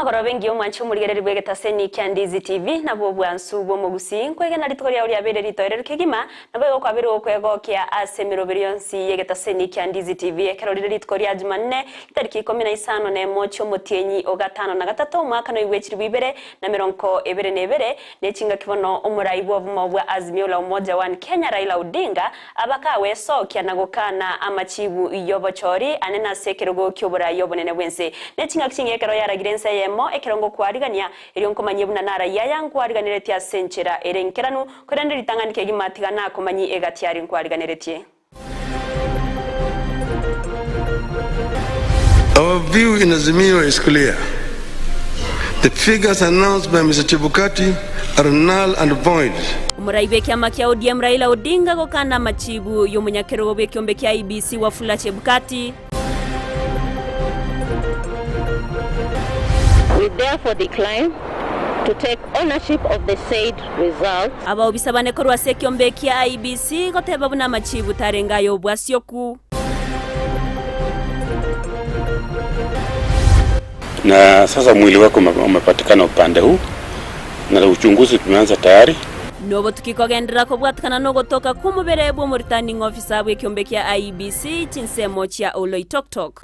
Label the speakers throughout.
Speaker 1: Emagoroba engiya omwanche omorigereria bw'egetaseni kia Ndizi TV, nabwo obwansu bw'omogusii. Nkwegena rituko riao riabeire ritoereru kegima, naboigo kwabeire gokwegokia ase emeroberi yonsi y'egetaseni kia Ndizi TV. Ekero rire rituko ria Jumanne, chitariki ikomi na isano nemo chi'omotienyi o gatano na gatato omwaka noigwe chilifu ibere na emerongo ebere na ebere, ne chingaki bono omorai bw'obomo bwa Azimio la Umoja One Kenya Raila Odinga abakagwesokia na gokana amachibu y'obochori ane nase ekerogo ki'oborai obonene bw'ense. Ne chingaki chingiya ekero yaragire ense eyemo, ekero ngokwarigania, erio nkomanyie buna narayie aya nkwariganeretie ase enchera ere enkeranu, korende ritang'ani kegima tiga nakomanyie egati aria nkwariganeretie.
Speaker 2: Our view in Azimio is clear. The figures announced by Mr Chebukati are null and void.
Speaker 1: Omorai bw'ekiama kia ODM Raila Odinga gokana amachibu y'omonyakerogo bw'ekiombe kia IEBC Wafula Chebukati.
Speaker 3: We therefore decline to take ownership of the said results.
Speaker 1: Abaobisa bane korwa ase ekiombe kia IEBC goteba buna amachibu tarenge ay'obwasioku.
Speaker 4: Na sasa mwili wake umepatikana upande huu na uchunguzi tumeanza tayari.
Speaker 1: Nobotuki kogenderera kobwatikana nogotoka kw'omobere bw'omoreturning officer bw'ekiombe kia IEBC chinsemo chia Oloitoktok.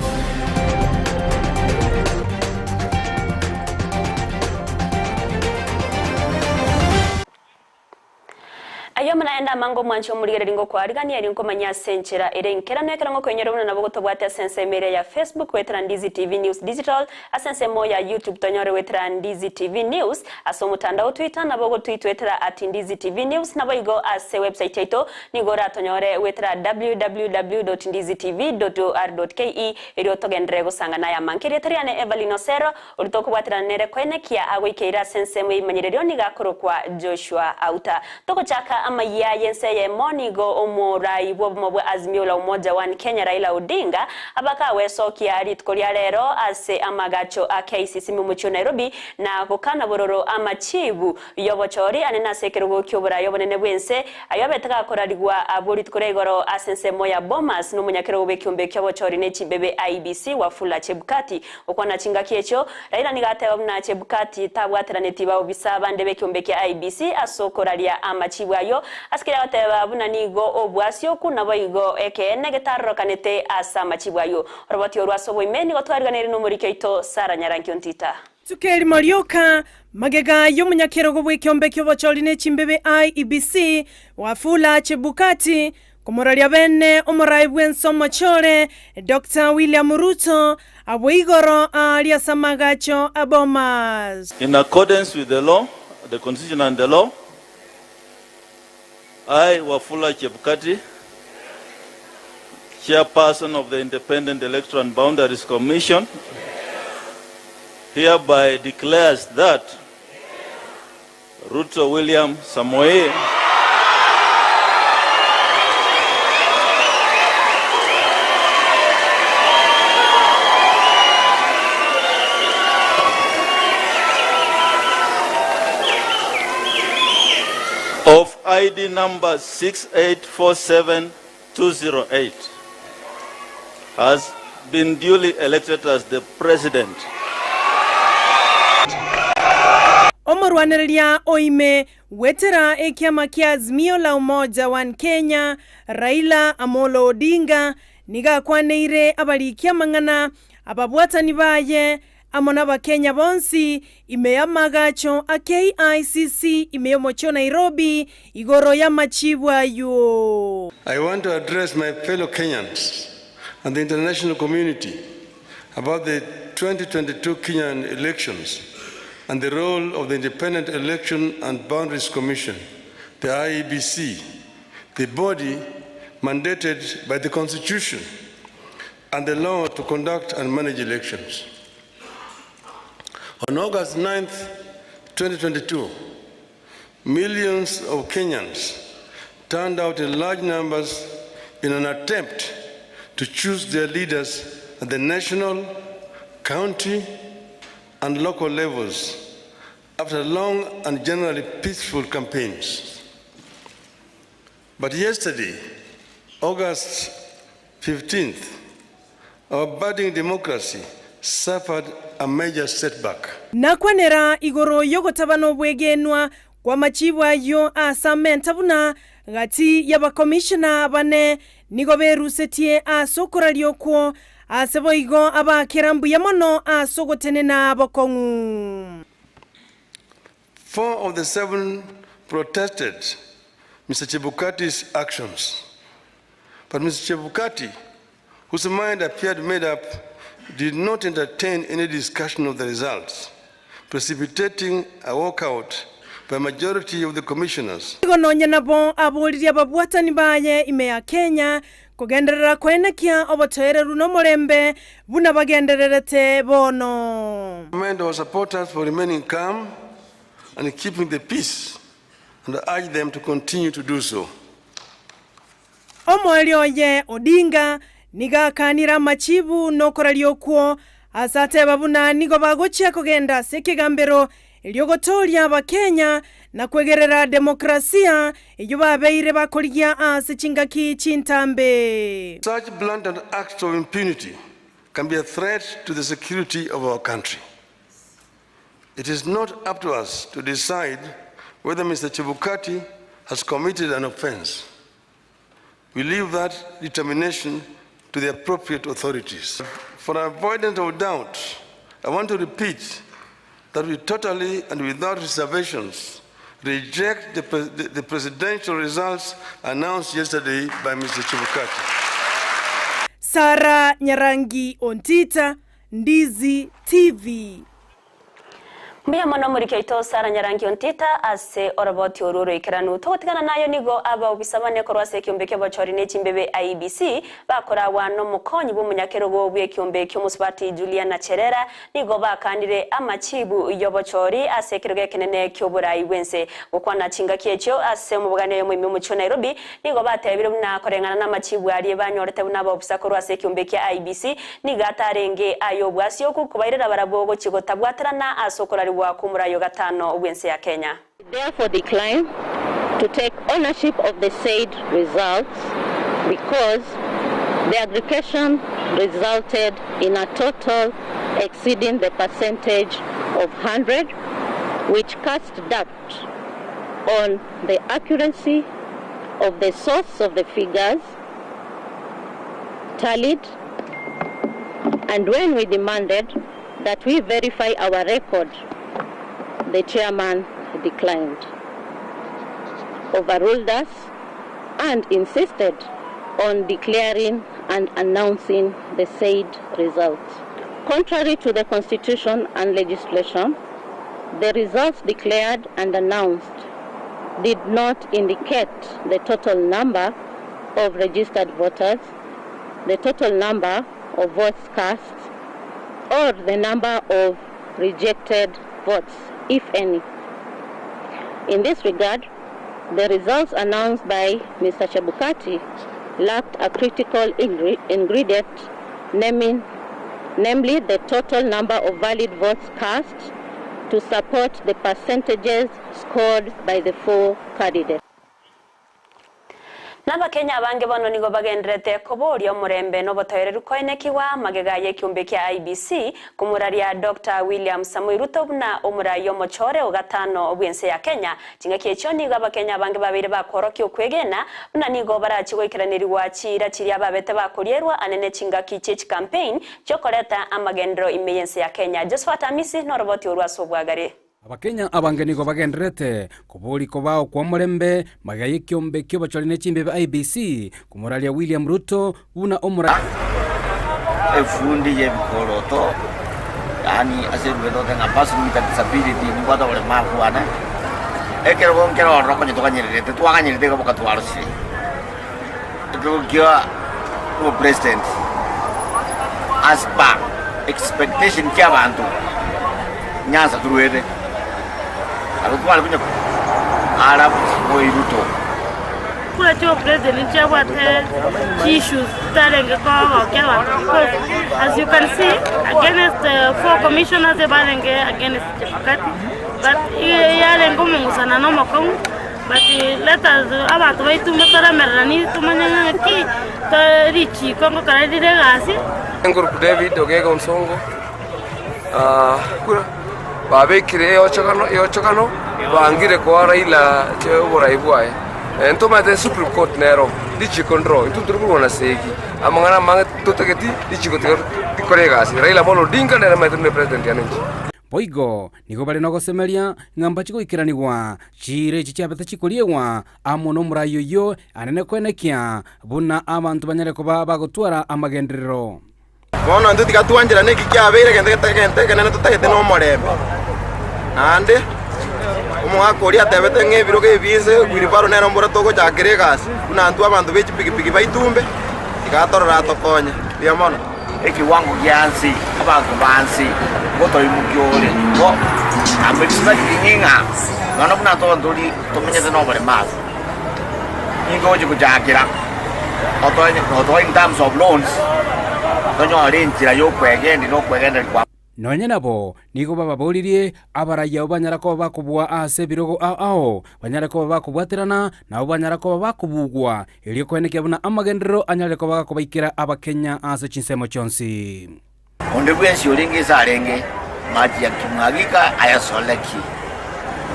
Speaker 1: Ayio amo naende amange omwanche omorigereria ngokwarigania erio nkomanyia ase enchera ere enkeranu ekero ngokoinyora buna nabo gotobwate ase ensemo eria ya Facebook goetera Ndizi TV News Digital, ase ensemo ya YouTube tonyore goetera Ndizi TV News, ase omotandao Twitter nabo gotwitwetera at Ndizi TV News naboigo ase website yaito nigo oratonyore goetera www.ndizitv.or.ke erio togenderere gosangana aya amange. Erieta riane Evelyn Osero. Oria tokobwaterana nere koenekia agoikeire ase ensemo y'ebimanyererio nigo akorokwa Joshua Auta. Togochaka amayia y'ense eyemo nigo omorai bw'obomo bwa Azimio la Umoja One Kenya Raila Odinga abakagwesokia rituko ria rero ase amagacho a KICC momochie o Nairobi na gokana bororo amachibu y'obochori ane nase ekerogo ki'oborai obonene bw'ense ayio abete gakorarigwa abwo rituko ria igoro ase ensemo ya Bomas nomonyakerogo bw'ekiombe ki'obochori ne chimbebe IEBC Wafula Chebukati Gokwana chingaki echio, Raila nigo ateba buna Chebukati tabwateraneti baobisa bande b'ekeombe kia IEBC ase okoraria amachibu ayio, ase keria agoteba buna nigo obwasioku naboigo ekeene getarorokanete ase amachibu ayio. Oroboti orwo ase oboime nigo twariganeirie nomoriki oito Sarah Nyarangi Ontita.
Speaker 5: Rituko erimo rioka, magega y'omonyakerogo bw'ekeombe ki'obochori ne chimbebe IEBC, Wafula Chebukati, Komoraria bene omorai bw'ense omochore, Doctor William Ruto, abwo igoro aaria ase amagacho a Bomas.
Speaker 6: In accordance with the law, the Constitution and the law, I, Wafula Chebukati, Chairperson of the Independent Electoral and Boundaries Commission, hereby declares that Ruto William Samoei of ID number 6847208 has been duly elected as the president.
Speaker 5: Omorwanereria oime gwetera ekiama kia Azimio la Umoja One Kenya, Raila Amolo Odinga, nigo akwaneire abariki amang'ana, ababwatani baye, amo n'Abakenya bonsi ime y'amaagacho a KICC ime y'omochie o Nairobi igoro y'amachibu ayio.
Speaker 2: I want to address my fellow Kenyans and the international community about the 2022 Kenyan elections and the role of the Independent Election and Boundaries Commission, the IEBC, the body mandated by the Constitution and the law to conduct and manage elections. On August 9th, 2022, millions of Kenyans turned out in large numbers in an attempt to choose their leaders at the national, county, and local levels after long and generally peaceful campaigns. But yesterday, August 15th, our budding democracy suffered a major setback.
Speaker 5: Nakwanera igoro y'ogotaba nobwegenwa kw'amachibo ayio ase amenta buna gati y'abakomishona bane nigo berusetie ase okoraria okwo, ase boigo abaakera mbuya mono ase ogotenena bokong'u.
Speaker 2: Four of the seven protested Mr Chebukati's actions but Mr Chebukati whose mind appeared made up did not entertain any discussion of the results, precipitating a walkout by majority of the commissioners.
Speaker 5: Igo nonya nabo aboririe ababwatani baye ime ya Kenya kogenderera koenekia obotoereru na omorembe buna bagendererete bono.
Speaker 2: Commend our supporters for remaining calm and keeping the peace and urge them to continue to do so.
Speaker 5: Omoerio oye Odinga nigo akanire amachibu nokoraria okwo ase ateba buna nigo bagochia kogenda ase ekegambero erio gotooria abakenya na kwegerera demokrasia eyio babeire bakorigia ase chingaki chintambe.
Speaker 2: Such blatant acts of impunity can be a threat to the security of our country. It is not up to us to decide whether Mr. Chebukati has committed an offense. We leave that determination to the appropriate authorities. For avoidance of doubt, I want to repeat that we totally and without reservations reject the, pre the, the presidential results announced yesterday by Mr. Chebukati.
Speaker 5: Sarah Nyarangi Ontita, Ndizi TV.
Speaker 1: Mbuya mono omoriki oito Sarah Nyarangi Ontita ase oroboti oru oroikeranu. Togotigana nayo nigo abaobisa bane korwa ase ekiombe ki'obochori ne chimbebe IEBC bakoragwa nomokonyi bw'omonyakerogo bw'ekiombe ki'omosubati Juliana Cherera nigo bakanire amachibu y'obochori ase ekerogo ekenene ki'oborai bw'ense. Gokwana chingaki echio ase omobogani oyomo ime omochie o Nairobi nigo batebire buna koreng'ana namachibu aria banyorete buna abaobisa korwa ase ekiombe kia IEBC Nigo atarenge ay'obwasioku kobairera barabwo gochia gotabwaterana ase okorarigwa kw'omoraio gatano bw'ense ya Kenya.
Speaker 3: Therefore decline to take ownership of the said results because the aggregation resulted in a total exceeding the percentage of 100 which cast doubt on the accuracy of the source of the figures tallied and when we demanded that we verify our record, the chairman declined, overruled us and insisted on declaring and announcing the said results. Contrary to the constitution and legislation, the results declared and announced did not indicate the total number of registered voters, the total number of votes cast, or the number of rejected votes, if any. In this regard, the results announced by Mr. Chebukati lacked a critical ingredient, naming, namely the total number of valid votes cast to support the percentages scored by the four candidates.
Speaker 1: Nabakenya abange bono nigo bagendererete koboria omorembe na obotoereru koenekigwa magega y'ekiombe kia IEBC komoraria Doctor William Samoei Ruto buna omorai omochore o gatano bw'ense ya Kenya. Chingaki echio nigo abakenya abange babeire bakworokia okwegena buna nigo barachie goikeranerigwa chiira chiria babete bakorierwa anene chingaki chie chicampaign chiokoreta amagenderero ime y'ense ya Kenya. Josephat Amisi noroboti orwo ase obwagare.
Speaker 7: Abakenya abange nigo bagendererete koboria kobao kw'omorembe magega y'ekiombe ki'obochori ne chimbebe IEBC komoraria William Ruto buna omoraia.
Speaker 8: Efundi y'ebikoroto, yaani ase eruga togote ng'a person with a disability, nimbwate oboremaru bwane, ekerogo nkere ororo konya toganyererete, twaganyerete iga boka twarosire. Ekerogo kia obopresident as per expectation chia abanto, Nyanza toruete, aro tware konya Arap Moi Ruto.
Speaker 9: Chikura chia obopresident nchiabwate chi-issues chitarenge kogokia abanto because as you can see against the four commissioners ebarenge against Chebukati but yarenge omong'usanano omokong'u but let us abanto baito motoremereranie tomanye ng'aki richiko ngokora rire egasi.
Speaker 10: Enkuruku David Ogega Onsongo. Kura babekire eochogano eochogano bangire koa Raila oborai bwaye. Ntomanyete Supreme Court nero richiko ndiro intwe ntori korwana segi amang'ana amange totageti richiko tiga rikore egasi. Raila Amolo Odinga nere omanyete buna epresident yane inche.
Speaker 7: Boigo nigo bare nogosemeria ng'a mbache goikeranigwa chiira echi chiabete chikoriegwa amo nomorai oyio anene koenekia buna abanto banyare koba bagotwara amagenderero.
Speaker 11: Bono intwe tiga twancherane eki kiabeire egento gete egento ekenene totagete nomorembe. Naende omogaka oria atebete ng'a ebirogo ebi inse wheelbarrow nere mboro togochakera egasi, buna intwe abanto be chipigipigi baitumbe, tiga atorore atokonye. Mbuya mono.
Speaker 8: Ekewango giansi, abanto bansi, ngotoimokia ore igo, I'm expecting ng'a nonya buna intwe abanto tori tomenyete noboremaru, nigo ogochia gochakera otoe in terms of loans, tonyore enchera ya okwegendia na okwegendereria kwa.
Speaker 7: Nonya nabo, nigo bababoririe abarai abwo banyara koba bakobua ase ebirogo ao ao, banyare koba bakobwaterana, na abwo banyara koba bakobugwa, erio koenekia buna amagenderero anyare koba gakobaikera Abakenya ase chinsemo chionsi.
Speaker 8: Onde bwensi orenge ase arenge, machi ya kimwagika ayasoleki,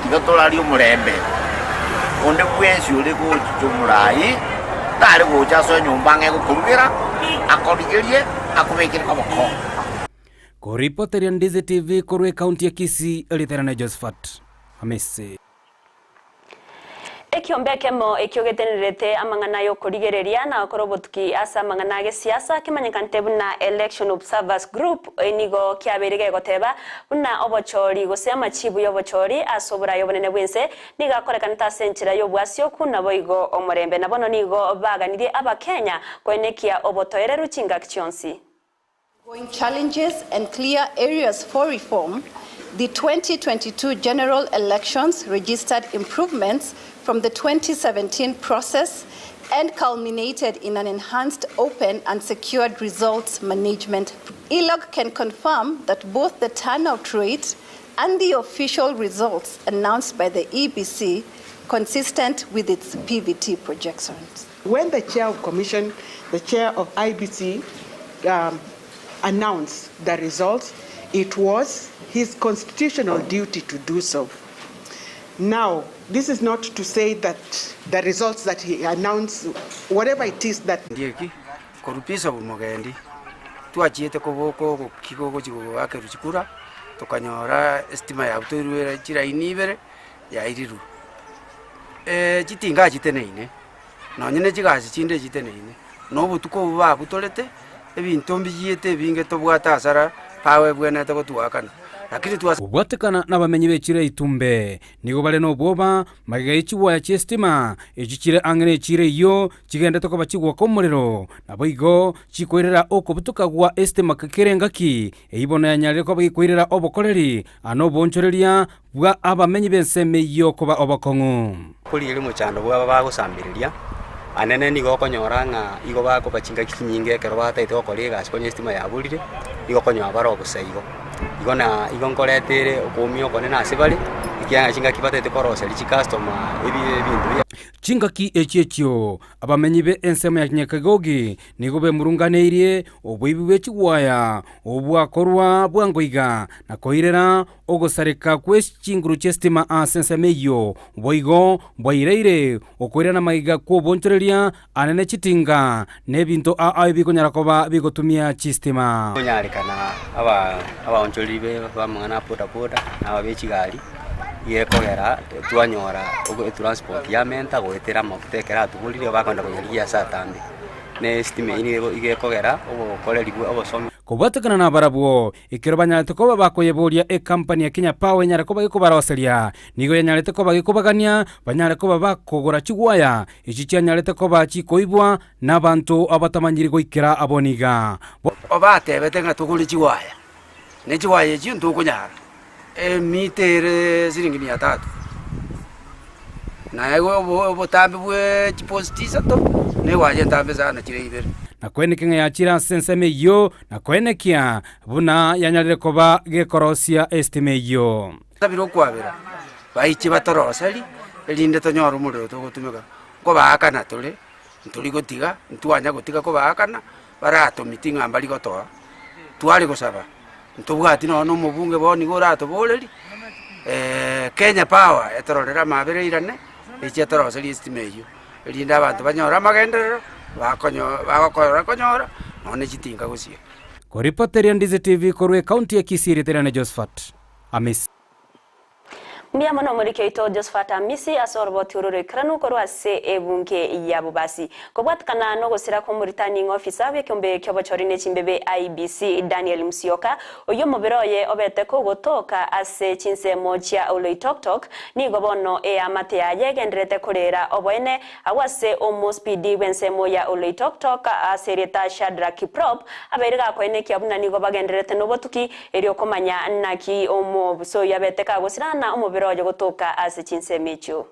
Speaker 8: tiga torarie omorembe. Onde bwensi ore gochicha omorai, tare gocha asoe nyomba ang'e gokorugera, akorigerie, akobekere koboko.
Speaker 7: Koripoteria Ndizi TV korwa ekaunti ya Kisii, Ritera Josephat Hamisi.
Speaker 1: Ekiombe ekemo ekio getenerete amang'ana y'okorigereria na gokora obotuki ase amang'ana agesiasa kemanyekanete buna Election Observers Group nigo kiabeire gegoteba buna obochori gose amachibu y'obochori ase oboraai obonene bw'ense nigo akorekanete ase enchera y'obwasioku naboigo omorembe na bono nigo baganirie abakenya koenekia obotoereru chingaki chionsi.
Speaker 12: Ongoing challenges and clear areas for reform, the 2022 general elections registered improvements from the 2017 process and culminated in an enhanced open and secured results management. ELOG can confirm that both the turnout rate and the official results announced by the EBC consistent with its PVT projections.
Speaker 13: When the chair of commission, the chair of IBC, um, announced the results, it was his constitutional duty to do so. Now, this is not to say that the results that he announced, whatever it is that
Speaker 14: Ndieki korwa Bishop Mogendi twachiete koboka ogoki gogochia goakerwa chikura tokanyora estima yabutoirwe chiraini ibere yairirwe. Chitinga chiteneine. Nonye ne chigasi chinde chiteneine, na obotuko obwo babutorete, ebinto mbiyiete ebinge tobwate asara pawe ebwenerete gotuakana. Lakini twa.
Speaker 7: Kobwatekana nabamenyi b'echiro ya Itumbe, nigo bare nobwoba magega ye chigwaya chi'esitima echi chire ang'e nechiiro eyio chigendete koba chigwoka omorero, naboigo chikoirera okobutoka gwa esitima kera engaki eyio bono yanyarire koba gekoirera obokoreri aa noboonchoreria bwa abamenyi b'ensemo eyio koba obokong'u.
Speaker 15: Korigereria omochando bwabo bagosambereria, anene nigo okonyora ng'a igo bakoba chingaki chinyinge ekero batagete gokora egasi konya estima yaborire, nigo okonyora bare obosa igo. Igo na igo nkoreta ere okoumia okonene ase bare, ekiagera chingaki batagete koroseria chicustomer ebi ebinto bia.
Speaker 7: Chingaki echi echio abamenyi be ensemo ya Nyakagogi nigo bemurunganeirie oboibi bwe chigwaya obwakorwa bwango iga na koirera Ogosareka gwe chinguru chi'esitima ase ensemo eyio boigo bwaireire okoirana magega kw'obonchoreria anene chitinga na ebinto ao ebikonyara koba bigotumia chistima.
Speaker 15: Konyarekana aba abaonchoreri be b'amang'ana a boda boda na aba be chigari, iga ekogera twanyora etransport yamenta goetera amafuta ekero atuborire bakogenda konyarigia ase atambe. Na estima eyio nigo iga ekogera obokoreri bwa obosomi.
Speaker 7: Kobwatekana nabarabwo, Ekero banyarete koba bakoyeboria ekampani ya Kenya Power enyare koba gekobaroseria, nigo yanyarete koba gekobagania banyare koba bakogora chigwaya echi chianyarete koba chikoibwa nabanto abatamanyiri goikera abwo niga.
Speaker 14: Obatebete ng'a togore chigwaya, ne chigwaya echio ntokonyara, emita ere siringi mia tatu, naye obotambe bwe chiposti isato, na egwaya entambe sana chire ibere.
Speaker 7: Na koeneka ng'a yachire ase ensemo eyio, Na koenekia buna yanyarire koba gekorosia esitima eyio.
Speaker 14: Sabire okwabera, baiche batoroseri, erinde tonyore omorero togotumeka. Nkobaakana tore, ntori gotiga, ntwanya gotiga kobaakana, baratomiti ng'a mbari gotoa, tware gosaba. Ntobwati nonya na omobunge bono nigo oratoborerie, Kenya Power etororere amabera eirane, eche etoroserie estima eywo, erinde abanto banyore amagenderero, bakonyo bagokora konyora nonya na echitinga gosieka.
Speaker 7: Koripoteria Ndizi TV korwa ekaunti ya Kisii ritere na Josephat Amisi.
Speaker 1: Mbuya mono omoriki oito Josephat Amisi ase oroboti oro roikeranu korwa ase ebunge ya Bobasi. Kobwatikana nogosira kw'omoritani ng'a ofisa bw'ekeombe ki'obochori ne chimbebe IEBC Daniel Musyoka, oyio omobere oye obete kogotoka ase chinsemo chia Oloitoktok, nigo bono eamate yaye egendererete korera oboene agwo ase omospidi bw'ensemo ya Oloitoktok ase erieta Shadrack Kiprop abeire gakoenekia buna nigo bagendererete nobotuki erio komanya naki omobisa oyio abete kagosirana omobere oye gotoka ase chinsemo echio.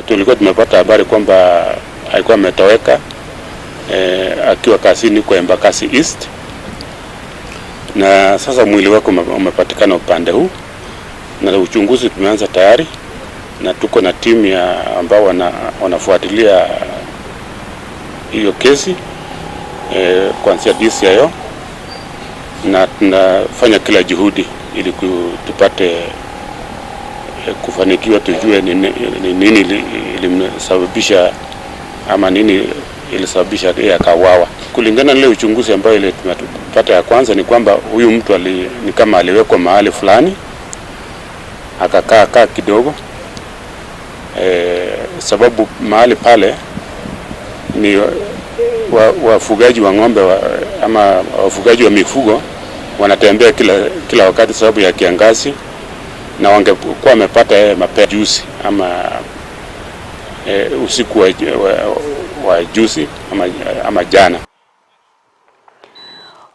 Speaker 4: Tulikuwa tumepata habari kwamba alikuwa ametoweka akiwa kazini kwa Embakasi East, na sasa mwili wake umepatikana upande huu, na uchunguzi tumeanza tayari, na tuko na timu ya ambao wanafuatilia hiyo kesi kuanzia DCIO, na tunafanya kila juhudi ili tupate kufanikiwa tujue ni nini ilimsababisha ama nini ilisababisha yeye akauawa. Kulingana na ile uchunguzi ambayo ile tumepata ya kwanza ni kwamba huyu mtu ni kama aliwekwa mahali fulani akakaa kaa kidogo, sababu mahali pale ni wafugaji wa ng'ombe ama wafugaji wa mifugo wanatembea kila wakati sababu ya kiangazi, na wangekuwa wamepata yeye mapema juzi ama usiku wa juzi ama jana.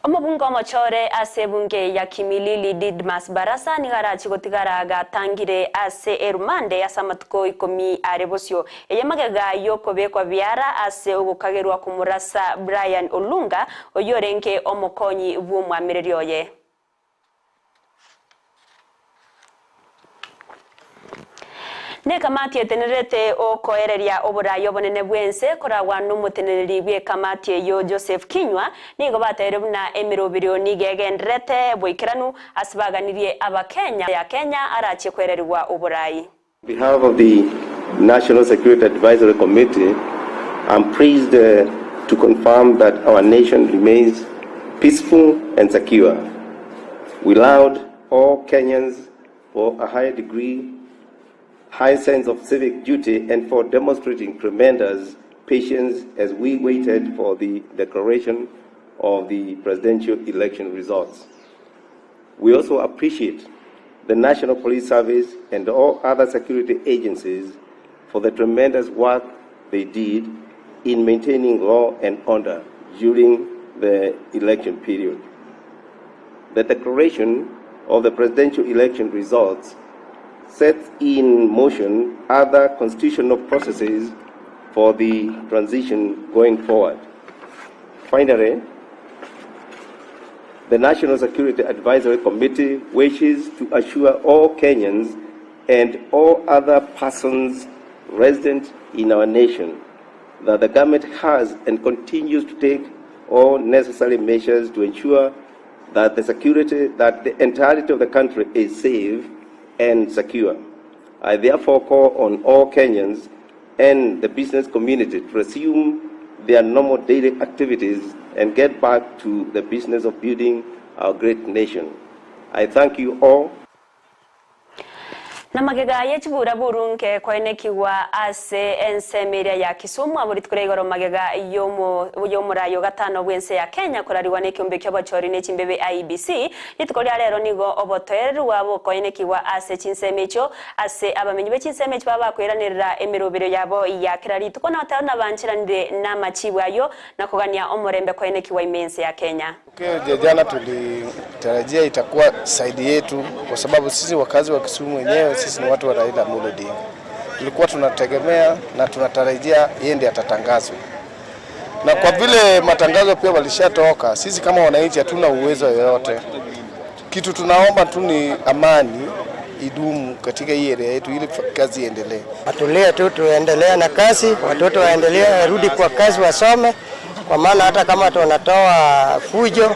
Speaker 1: Omobunge omochore ase ebunge ya Kimilili Didmas Barasa nigo arachi gotigara gatangire ase erumande ase amatuko ikomi are bosio. Eye magega yokobekwa biara ase ogokagerwa komorasa Brian Olunga oyio orenge omokonyi bw'omwamereri oye. Nekamati etenerete okoereria oborayi obonene bw'ense koragwa n'omoteneneri bw'ekamati eyio Joseph Kinyua nigo bateire buna emeroberio nigo egendererete boikeranu ase baganirie Abakenya ya Kenya arachie kwererigwa oborayi.
Speaker 16: On behalf of the National Security Advisory Committee, I'm pleased to confirm that our nation remains peaceful and secure. We laud all Kenyans for a high degree, high sense of civic duty and for demonstrating tremendous patience as we waited for the declaration of the presidential election results. We also appreciate the National Police Service and all other security agencies for the tremendous work they did in maintaining law and order during the election period. The declaration of the presidential election results sets in motion other constitutional processes for the transition going forward. Finally, the National Security Advisory Committee wishes to assure all Kenyans and all other persons resident in our nation that the government has and continues to take all necessary measures to ensure that the security, that the entirety of the country is safe and secure. I therefore call on all Kenyans and the business community to resume their normal daily activities and get back to the business of building our great nation. I thank you all.
Speaker 1: Na magega ye chibura burunke koenekigwa ase ensemo eria ya Kisumu abo rituko ria igoro magega y'omorayo gatano bw'ense ya Kenya korariwa n'ekiombe ki'obochori ne chimbebe IEBC. Rituko ria rero nigo obotoererwa bokoenekigwa ase chinsemo echio ase abamenyi be chinsemo echio baba bakoiranerera emerobero yabo ya kera rituko na otero nabancheranire n'amachibu ayo na kogania omorembe koenekigwa ime ense ya Kenya.
Speaker 17: Matokeo ya jana tulitarajia itakuwa side yetu, kwa sababu sisi wakazi wa Kisumu wenyewe sisi ni watu wa Raila Amolo Odinga. Tulikuwa tunategemea na tunatarajia yeye ndiye atatangazwa, na kwa vile matangazo pia walishatoka, sisi kama wananchi hatuna uwezo yoyote. Kitu tunaomba tu ni amani idumu katika hii area yetu ili kazi iendelee.
Speaker 18: Watulie tu, tuendelee na kazi, watoto waendelee warudi kwa kazi wasome, kwa maana hata kama tunatoa fujo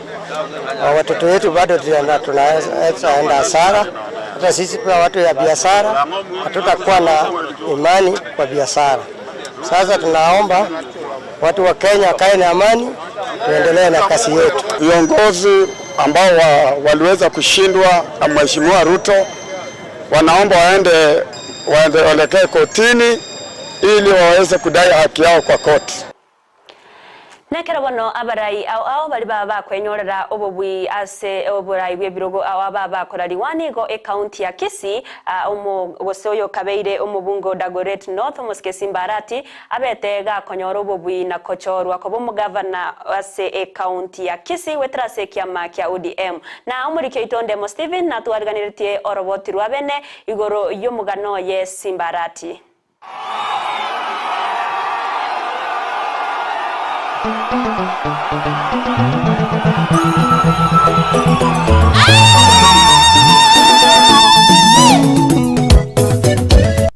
Speaker 18: Watoto wetu bado tunaweza enda hasara. Hata sisi pia watu ya biashara hatutakuwa na imani kwa biashara. Sasa tunaomba watu wa Kenya wakae na amani, tuendelee na kazi yetu.
Speaker 19: Viongozi ambao wa, waliweza kushindwa na Mheshimiwa Ruto wanaomba waende waende waelekee kotini ili waweze kudai haki yao kwa koti.
Speaker 1: Nekero bono abarai ao ao baria baba bakwenyorera obobui ase oborai bw'ebirogo ao aba bakorariwa nigo ecounty ya Kisii omo gose oyo kabeire omobunge Dagoret North omosike Simba Arati abete gakonyora obobui na kochorwa koba omogavana ase ecounty ya Kisii gwetera ase ekiama kia ODM na omoriki oito Ndemo Stephen natwariganiretie oroboti rwa bene igoro y'omogano oye Simba Arati.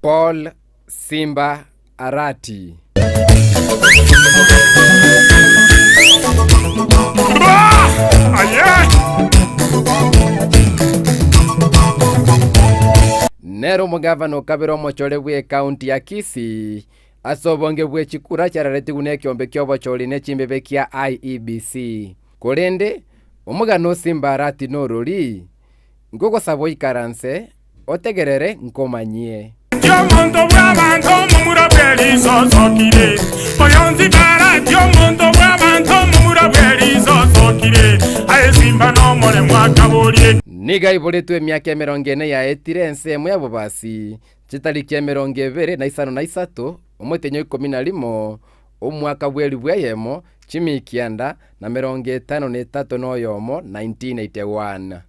Speaker 20: Paul Simba Arati. Nere omogavana okabere omochore bw'ecounty ya Kisii ase obonge bwe chikura chiararetigwe nekiombe ki'obochori ne chimbebe kia IEBC. Korende, omogano o Simba Arati norori, Nkogosaba oikaranse, otegerere nkomanyie.
Speaker 21: Omonto bw'abanto omomura bw'erisosokire, oyonsi barati omonto bw'abanto omomura bw'erisosokire, aye simba nomoremo akaborie.
Speaker 20: Nigo aiboretwe emiaka emerongo ene yaetire ensemo ya bobasi, chitariki emerongo ebere na isano na isato, omotenyi o ikomi na rimo, omwaka bw'elifu eyemo, chimia kianda, na merongo etano na etato na oyomo, 1981.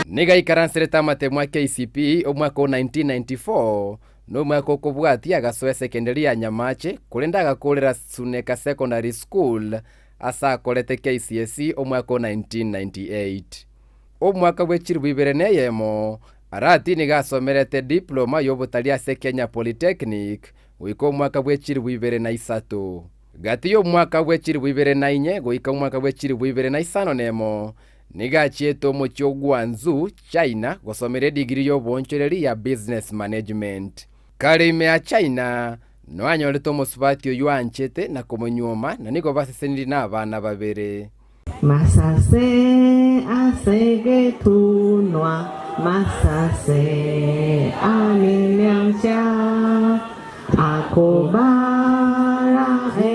Speaker 20: Nigo aikaranserete amatemo a KCPE omwaka o 1994 na omwaka okobwatia agasoa esekenderi ya Nyamache korende agakoorera Suneka Secondary School ase akorete KCSE omwaka o 1998. Omwaka bwe chilifu ibere na eyemo, Arati nigo asomerete diploma y'obotari ase Kenya Polytechnic goika omwaka bwe chilifu ibere na isato. Gati y'omwaka bwe chilifu ibere na inye goika omwaka bwe chilifu ibere na isano nemo, nigo achiete omochie o Guangzhou, China, gosomera edigiri y'oboonchoreri ya Business Management. Kare ime ya China, noanyorete omosubati oyio anchete na komonyuoma na nigo basesenirie nabana babere.
Speaker 22: Masase ase egetunwa, masase ane emyancha, akobara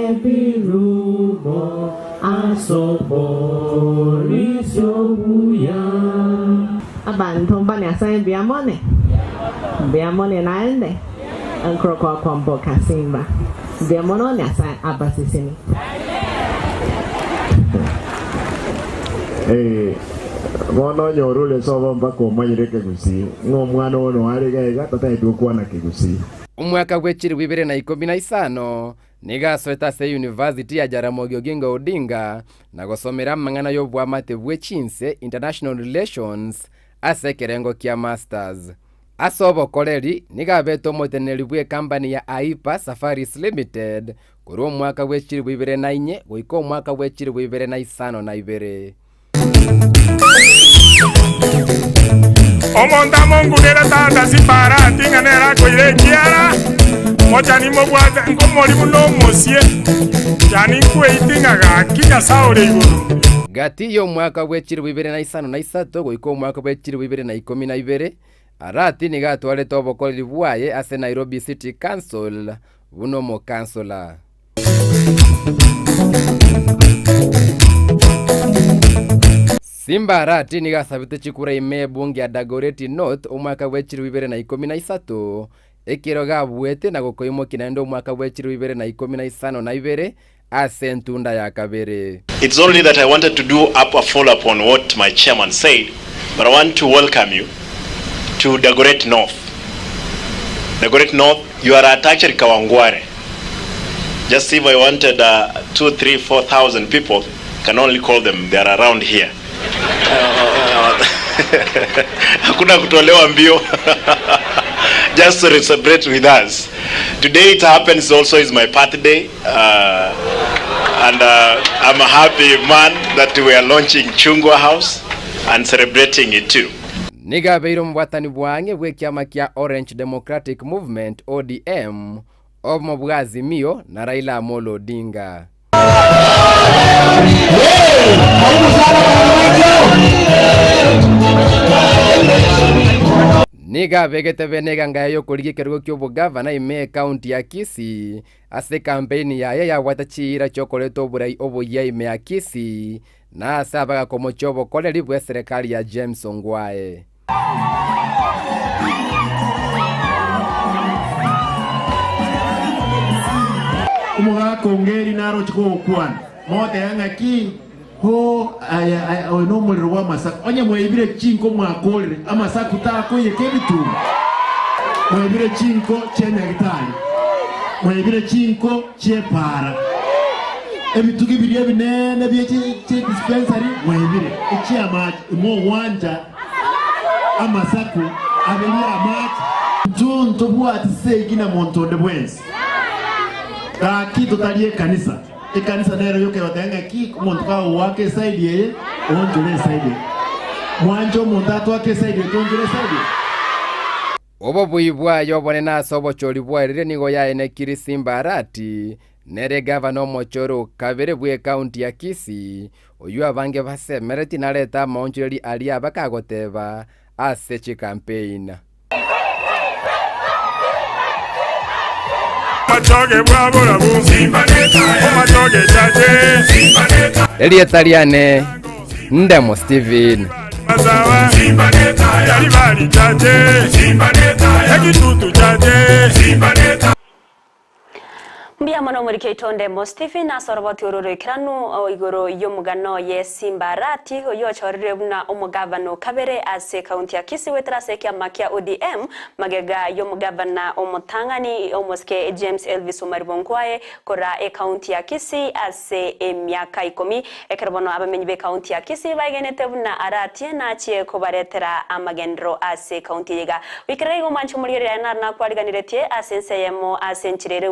Speaker 22: ebirubo ase oborisio obuya. Abanto mba Nyasaye mbuya mone? Mbuya mone naende? Nkorokwa Kwamboka Simba. Mbuya mono Nyasaye abasesenie.
Speaker 23: Eh, bono onye orure sobo mpaka omanyire ekegusii, ng'a omwana oo noare iga iga tatageti gokwana kegusii.
Speaker 20: Omwaka bwe chilifu ibere na ikomi na isano nigo asoete ase University ya Jaramogi Oginga Odinga na gosomera amang'ana y'oboamate bwe chinse, International Relations, ase ekerengo kia Masters. Ase obokoreri, nigo abete omoteneneri bw'ekampani ya Aipa Safaris Limited korwa omwaka bwe chilifu ibere na inye goika omwaka bwe chilifu ibere na isano na ibere.
Speaker 21: Omonto amongurere tata Simba Arati ng'a nere akoira ekiara, mochani mobwate nkomori buna omosie, yani nkweiti ng'a gaki Nyasae ore igoro.
Speaker 20: Gati y'omwaka bwe chilifu ibere na isano na isato goika omwaka bwe chilifu ibere na ikomi na ibere, Arati nigo atwarete obokoreri bwaye ase Nairobi City Council buna omokansola. Simba Arati nigo asabete chikura ime ebunge ya Dagoretti North omwaka bwe chilifu ibere na ikomi na isato, ekero gabuete na gokoimokia naende omwaka bwe chilifu ibere na ikomi na isano na ibere ase entunda ya kabere.
Speaker 24: It's only that I wanted to do up a follow up on what my chairman said, but I want to welcome you to Dagoretti North. Dagoretti North, you are at actually Kawangware. Just if I wanted 2, 3, 4,000 people, can only call them, they are around here. Hakuna kutolewa mbio. Just to celebrate with us. Today it happens also is my birthday uh, and uh, I'm a happy man that we are launching Chungwa House and celebrating it too.
Speaker 20: Nigo abeire omobwatani bwang'e bw'ekiama kia Orange Democratic Movement, ODM, obomo bwa Azimio na Raila Amolo Odinga. Nigo abegete bene eganga yaye y'okorigia ekerogo ki'obogavana ime y'ekaunti ya Kisii ase ekampeini yaye yabwate chiira chi'okoreta oborai oboyia ime ya Kisii na ase abagakomochia obokoreri bw'eserekari ya James Ongwae.
Speaker 23: Omogaka onge eri naroche kogokwana, mogoteba ng'aki, Hoo, aya, aya, oyo nomorero bw'amasaku. Onye mwaibire chinko mwakorire, amasaku takoiyeka ebituma. Mwaibire chinko chia nyagitari, mwaibire chinko chi'epaara, ebitugi biria ebinene bie chidispensary mwaibire, echi'amache, imogwancha amasaku aberie amache. Intwe ntobwati segi na monto onde bwensi, gaki totari ekanisa. Ekanisa nero yoka egoteba ng'aki omonto kagogoaka esaidi eye, oonchore esaidi eye. Mwanche omonto atoake esaidi eye, toonchore esaidi eye.
Speaker 20: Obobui bwaye obonene ase obochori bwaerire nigo yaenekiri Simba Arati, nere gavana omochori o kabere bw'ekaunti ya Kisii, oyio abange basemeretie narete amaonchoreri aria bakagoteba ase chikampein. Erieta riane Ndemo Steven.
Speaker 1: Mbuya mono omoriki oito Ndemo Stephen ase oroboti oro roikeranu o igoro y'omogano oye Simba Arati oyio ochorirwe buna omogavana o kabere ase ekaunti ya Kisii goetera ase ekiama kia ODM magega y'omogavana omotang'ani omosike James Elvis Omari Bonkwae koraa ekaunti ya Kisii ase emiaka ikomi ekero bono abamenyi b'ekaunti ya Kisii baegenete buna Arati nachie kobaretera amagenderero ase ekaunti eye iga. Goikera igo omwanche omorigereria aye naro nakwariganiretie ase ense eyemo ase enchera ere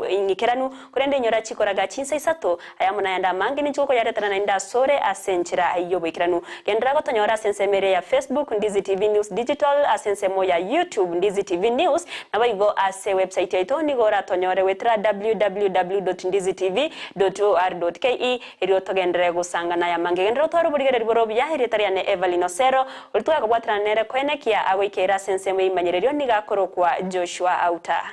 Speaker 1: eng'ikeranu, korende inyora chikoraga chinsa isato, aya amo nayande amange ninche gokoyaretera naende asore ase enchera y'oboikeranu. Genderera gotonyora ase ensemo ere ya Facebook, Ndizi TV News Digital, ase ensemo ya YouTube, Ndizi TV News, naboigo ase website yaito nigo oratonyore goetera www.ndizitv.or.ke Erio togenderere gosangana aya amange. Genderera otware oborigereria bore obuya, erieta riane Evelyn Osero, oria twakobwaterana nere koenekia agoikeire ase ensemo y'eimanyererio nigo akorokwa Joshua Auta.